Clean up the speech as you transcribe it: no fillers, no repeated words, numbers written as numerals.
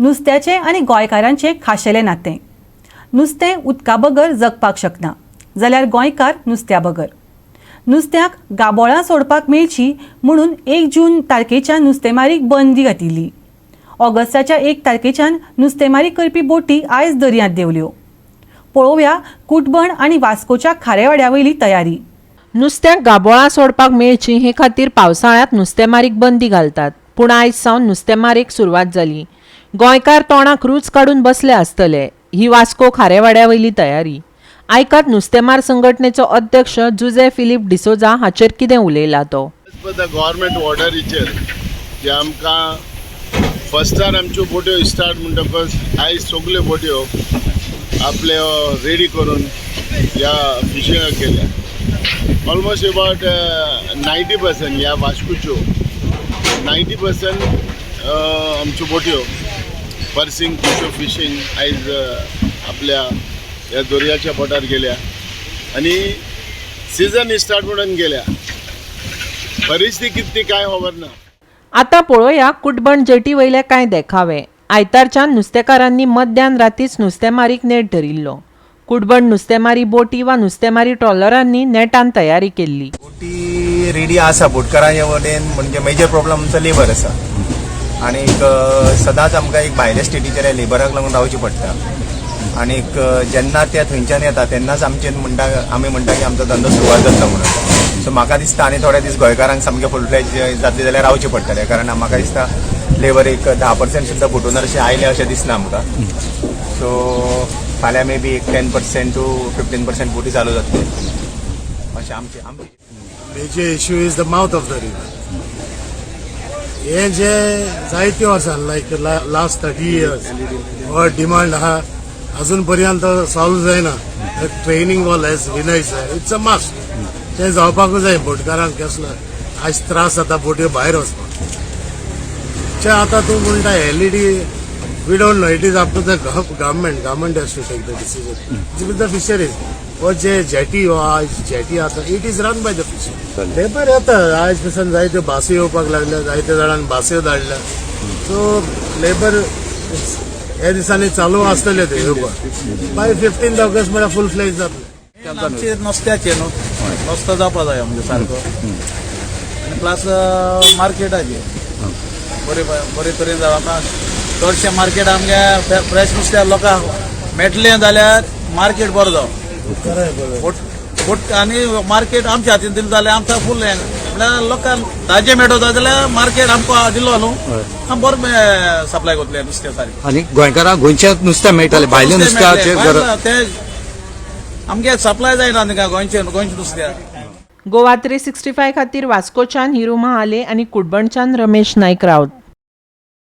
नुस्त्याचें आनी गोंयकारांचें खाशेलें नातें. नुस्तें उदका बगर जगपाक शकना, जाल्यार गोंयकार नुस्त्या बगर. नुस्त्याक गाबोळां सोडपाक मेळची म्हणून 1 जून तारखेच्यान नुस्तेमारीक बंदी घातिल्ली. ऑगस्टाच्या 1 तारखेच्यान नुस्तेमारी करपी बोटी आयज दर्यांत देंवल्यो. पळोवया कुटबण आनी वास्कोच्या खारेवाड्या वयली तयारी. नुस्त्याक गाबोळां सोडपाक मेळचीं हे खातीर पावसाळ्यांत नुस्तेमारीक बंदी घालतात. पूण आयज सावन नुस्तेमारीक सुरवात जाली. गोंयकार तोंडाक रूच काडून बसले आसतले. ही वास्को खारेवाड्या वयली तयारी. आयकात नुस्तेमार संघटनेचो अध्यक्ष जुजे फिलीप डिसोजा हाचेर कितें उलयला तो. एज पर the government ऑर्डरीचेर जे आमकां फस्टार आमच्यो बोट्यो स्टार्ट म्हणटकच आयज सगल्यो बोट्यो आपल्यो रेडी करून ह्या फिशिंगाक गेल्या. ऑलमोस्ट एबावट 90% ह्या वास्कोच्यो 90% आमच्यो बोट्यो पर्सिंग खुबश्यो फिशींग आयज आपल्या ह्या दर्याच्या बोटार गेल्या आनी सिजन स्टार्ट म्हणून गेल्या. परिस्थिती कितें ती कांय खबर ना. आतां पळोवया कुटबण जेटी वयले कांय देखावे. आयतारच्यान नुस्तेकारांनी मध्यान रातीच नुस्तेमारीक नेट धरिल्लो. कुटबण नुस्तेमारी बोटी वा नुस्तेमारी ट्रॉलरांनी नेटान तयारी केल्ली. बोटी रेडी आसा. बोटकारांच्या वटेन म्हणजे मेजर प्रॉब्लम आमचो लेबर आसा आनीक सदांच आमकां एक भायल्या स्टेटीच्या लेबराक लागून रावचें पडटा. आनीक जेन्ना ते थंयच्यान येता तेन्नाच आमचे म्हणटा, आमी म्हणटा की आमचो धंदो सुरवात जातलो म्हणून. सो म्हाका दिसता आनी थोडे दीस गोंयकारांक सामकें फूल फ्लॅज जातले जाल्यार रावचें पडटलें, कारण म्हाका दिसता लेबर एक 10% सुद्दां बोटूनार अशें आयले अशें दिसना आमकां. सो फाल्यां मे बी एक 10% टू 15% बोटी चालू जातले अशें आमचे आमचे Major issue is the mouth of the river. हे जे जायते वर्सां, लायक लास्ट 30 इयर्स, हो डिमांड आहा, अजून पर्यंत सॉल्व जायना. Training wall, as Vinay, it's a must. ते जावपाकूच जाय. बोटकारांक कसलो आयज त्रास जाता बोटयो भायर वचपाक. आतां तूं म्हणटा LED, we don't know. It is up to the government. Government has to take the decision with the fisheries. हो जे जेटी, हो आयज जेटी आसा, it is run by the fisher. Labour येता. आयज पसून जायत्यो बासी येवपाक लागल्या, जायत्या जाणांनी बास्यो धाडल्या. सो लेबर हे दिसांनी चालू आसतले ते येवपाक. बाय 15 ऑगस्ट म्हळ्यार फूल फ्लॅज जातले. आमचे नुस्त्याचे न्हू, नुस्तो जावपा जाय म्हणजे सारको आनी प्लस मार्केटाचे बरे बरे तरेन जावं. आतां चडशें मार्केट आमगे फ्रेश नुस्त्या लोकांक मेळटलें जाल्यार मार्केट बरो जावं. बोट बोट आनी मार्केट आमच्या हातीन दिलें जाल्यार आमकां फूल, म्हळ्यार लोकांक ताजें मेळटा जाल्यार मार्केट आमकां दिलो न्हू, आमी बरें सप्लाय करतले नुस्तें सारकें. आनी गोंयकारांक गोंयच्या नुस्तें मेळटालें, भायलें नुस्त्याचेर गरज ते आमगे सप्लाय जायना न्ही गोंयचें गोंयचें नुस्त्या. गोवा 365 खातीर वास्कोच्यान हिरू महाले आनी कुडबणच्यान रमेश नायक राऊत.